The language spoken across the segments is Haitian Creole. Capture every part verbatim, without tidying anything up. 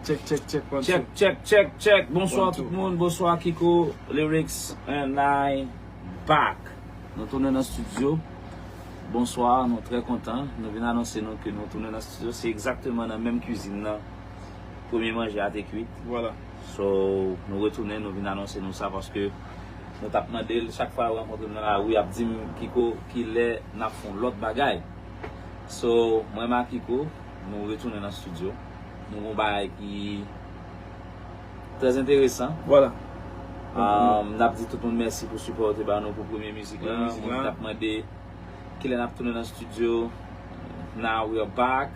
Check, check, check, one, two. Check, check, check, check. Bonswa tout moun. Bonswa Kiko Lyrics and I back. Nou tounen nan estidyo. Bonswa, nou trè kontan. Nou vin anonse nou ke nou tounen nan estidyo. Se egzakteman nan menm kwizin nan premye manje a te kwit. Vwala. So, nou retounen, nou vin anonse nou sa paske nou t ap mande l chak fwa yo rankontre m nan lari, y ap di m, "Kiko, kilè n ap fè yon lòt bagay?" So, mwen m ak Kiko, nou retounen nan estidyo. Nou gon bagay ki trè enteresan. Vwala. Um, n ap di tout moun mèsi pou sipò yo te ba nou pou premye mizik la. Premye mizik la. Moun ki t ap mande kilè n ap tounen nan estidyo. Now we are back.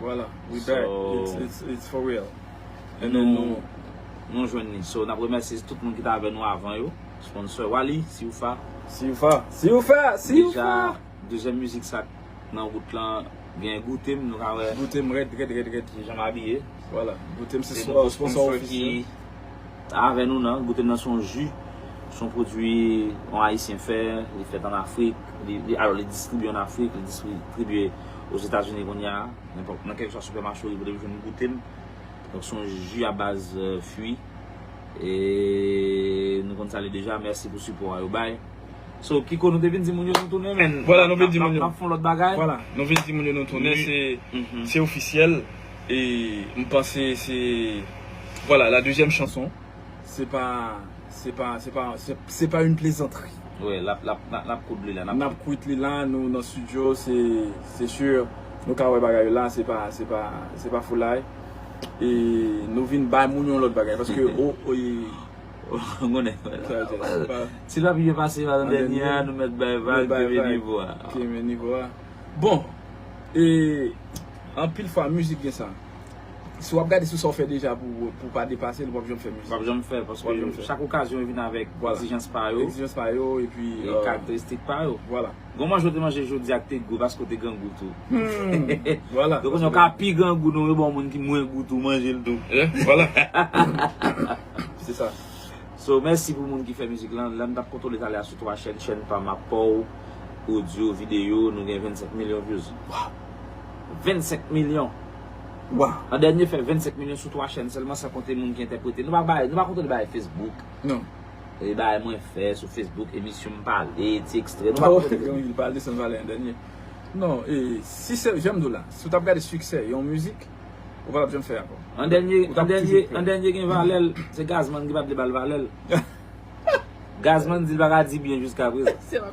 Vwala, we back. So, it's, it's, it's for real. And then nou, nou, nou jwenn li. So, n ap remèsye tout moun ki t avè nou avan yo. Sponsor Wally, Siufa. Siufa, Siufa, Siufa. Deja, dezyèm mizik sa nan wout lan, gen Goute m, nou ka wè. Goute m rèd, rèd, rèd, rèd. Kijan m abiye. Vwala, Goute m se sponsor ofisyèl. Se nouvo sponsor ki avè nou nan. Goute m nan se yon ji, se yon pwodui yon Ayisyen fè, li fèt ann Afrik, li, li, alò, li distribye ann Afrik, li distribye Ozetazini kounye a, nenpòt, nan kèlkeswa sipèmache ou rive, ou jwenn Goute m. Donk, se yon ji a baz, euh, fwi. E nou konn sa li deja. Mèsi pou sipò a yo bay. So, Kiko, nou te vin di moun yo nou tounen, men. Vwala, nou vin di moun yo. N ap, n ap fè yon lòt bagay. Vwala, nou vin di moun yo nou tounen, se, se ofisyèl. E m panse se, vwala, la deuxième chanson. Se pa, se pa, se pa, se, se pa une plaisanterie. Wi, l ap, l ap, n ap, n ap koud li la, n ap. N ap kwit li la, nou nan estidyo, se, se sur, nou ka wè bagay yo la, se pa, se pa, se pa foulay. E nou vin bay moun yon lòt bagay, paske, o, o, e, Ou konnen. Si l pa pi byen pase, pa nan dènye a, nou mèt bay vag, kenbe nivo a. Kenbe nivo a. Bon, e anpil fwa mizik gen sa. Si w ap gade sou sa w fè deja pou, pou pa depase l, w p ap janm fè mizik. W p ap janm fè, paske chak okazyon vin avèk egzijans pa yo. Egzijans pa yo, epi, e, euh, karakteristik pa yo. Vwala. Gon manje w te manje jodi a k te gou paske w te grangou tou. Hmm, vwala. Donk, kounye a w ka pi grangou, nou, yo ba w moun ki mwen gou tou, manje l tou. Eh, vwala. Se sa. So, mèsi pou moun ki fè mizik lan. Lè m t ap kontwole talè a sou twa chèn, chèn pa m, Apòw, odyo, videyo, nou gen vennsenk milyon views. Waw! Vennsenk milyon! Waw! An dènye fè vennsenk milyon sou twa chèn sèlman, san konte moun ki entèprete. Nou pa bay, nou pa kontwole bagay Facebook. Non. E bagay mwen fè sou Facebook, emisyon m pale, ti ekstrè. Nou pa kontwole. Gen yon pale san valè an dènye. Non, e, si se, jan m di w la, si w t ap gade siksè yon mizik, ou pa t ap janm fè ankò. An dènye, an dènye, an dènye gen valè l, se Gazman ki pa t vle ba l valè l. Gazman di l pa ka di byen jiska prezan.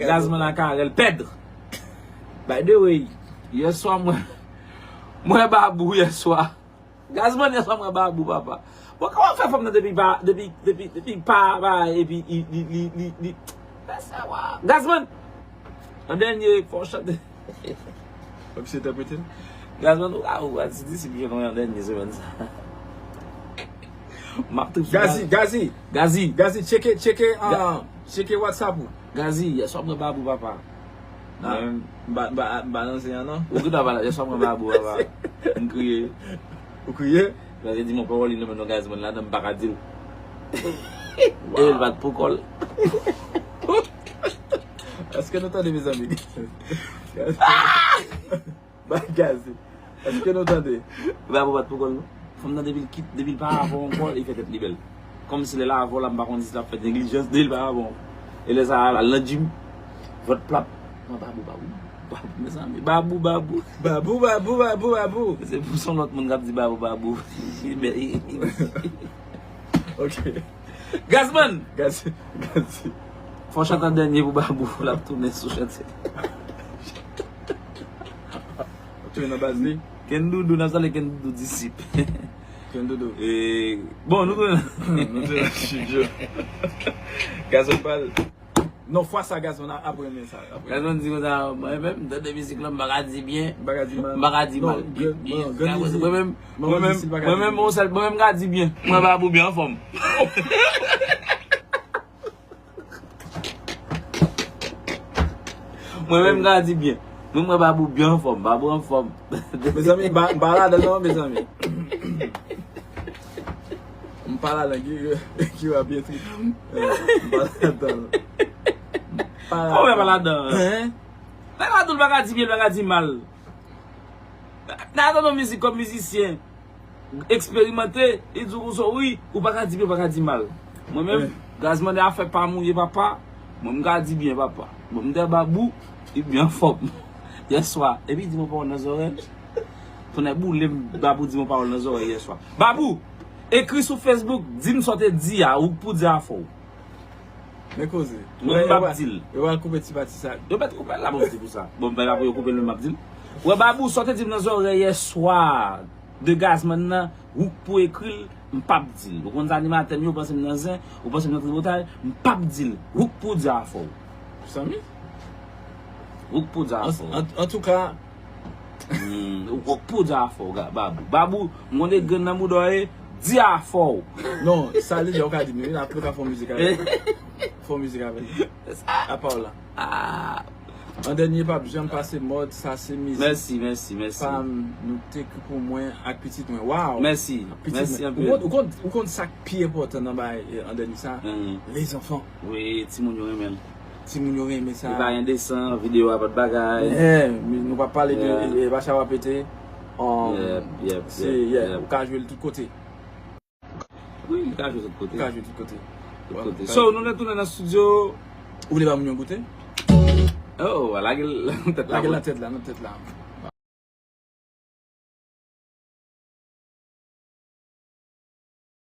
Gazman ak Arel Pèd. By the way, yèswa mwen, mwen Babou yèswa. Gazman, yèswa mwen Babou, papa. Bon, kòman fè fanm nan depi pa, depi, depi, depi pa, pa, epi li, li, li, li, li, fè sa, wa. Gazman! An dènye, fò w chante. Fò misye entèprete l. Gazman, ou ka, ou ka di, di si byen konn an dènye semèn sa. M ap trip sou Gazi, Gazi. Gazi. Gazi, tcheke, tcheke, ah, tcheke WhatsApp ou. Gazi, yèswa mwen Babou, papa. Ah. Mwen, m pa, m pa, m pa nan zen an, non. Ou gentan pale, yèswa mwen Babou, papa. M kriye. Ou kriye? Mwen te di, mwen pawòl li nan men non Gazman ladan, m pa ka di l. E l pa t pou kò l. Èske nou tande, mezanmi? Ba Gazi. Èske nou tande? Babou pa t pou kò l, non. Fanm nan depi l kit, depi l pa avè w ankò, li fè tèt li bèl. Kòmsi lè l avè w la, m pa konn si l ap fè neglijans de l pa avè w. E lè sa a, al nan gym, vant plat. Mwen Babou, Babou, Babou, mezanmi. Babou, Babou. Babou, Babou, Babou, Babou. Se pou son lòt moun k ap di Babou, Babou. Ok. Gazman! Gazi, Gazi. Fò w chante an dènye pou Babou, l ap tounen sou chante. Ou tounen nan baz li? Kendoudou, n ap salye Kendoudou disip. Kendoudou. E, bon, nou tounen. Nou tounen nan estidyo. Gazman pale. Non, fwa sa Gazman ap renmen sa. Gazman di konsa, mwen menm, m tande mizik lan, m pa ka di byen. M pa ka di mal. M pa ka di mal. Mwen menm, mwen menm, mwen menm, mwen menm, m ka di byen. Mwen Babou byen anfòm. Mwen menm, m ka di byen. Mwen, mwen Babou byen anfòm. Babou anfòm. Mezanmi, m pa, m pa ladan non, mezanmi. M pa ladan ki, ki va byen trip. M pa ladan. Kòman w pa ladan? Hein? Nèg la tou l pa ka di byen, l pa ka di mal. Nèg la tann yon mizik kòm mizisyen. eksperimante, li di w konsa wi, ou pa ka di byen, ou pa ka di mal. Mwen menm, Gazman, afè pa m ou ye papa, mwen m ka di byen papa. Bon, m te Babou, li byen anfòm. Yèswa, epi di m yon pawòl nan zòrèy. Tonnè boule m, Babou di m yon pawòl nan zòrèy yèswa. Babou, ekri sou Facebook, di m sa w te di a, ou k pou di afè w. Men koze. Mwen m p ap di l. Yo pral koupe ti pati sa. Yo mèt koupe l la, bon, se pou sa. Bon, m pa pou yo koupe l, men m ap di l. Ou wè Babou, sa w te di m nan zòrèy yèswa de Gazman nan, ou k pou ekri l, m p ap di l. Ou konn sa animatè m yo, panse m nan zen, ou panse m nan tripotay, m p ap di l. Ou k pou di afè w. Samy? Ou k pou di afè w. An, an, antouka, Hmm, ou k pou di afè w, Babou. Babou, m konn de grenn nan bouda w ye, di afè w. Non, sa li di a ou ka di m wi, apre ou ka fè yon mizik avè l. Fè yon mizik avè l. Apa w la. Ah. An dènye p ap janm pase mòd, sa se mizik. Mèsi, mèsi, mèsi. Pa m, nou t ekri pou mwen ak pitit mwen. Waw. Mèsi. Pitit mwen. Ou konn, ou konn, ou konn sa k pi enpòtan nan bagay, eh, an dènye sa? Hmm. Les enfants. Wi, timoun yo renmen l. Timoun yo renmen sa. Li pa endesan, videyo a pa t bagay. Yeah, nou pa pale de, yeah, eh, eh, bacha w ap pete. Um, yep, yep, se, yep, yeah, yep. Ou ka jwe l tout kote. Wi, li ka jwe tout kote. Ou ka jwe tout kote. Tout kote. So, nou retounen nan studio. Ou vle ba moun yo goute? Oh, lage l nan tèt la. Lage l nan tèt la, nan tèt la.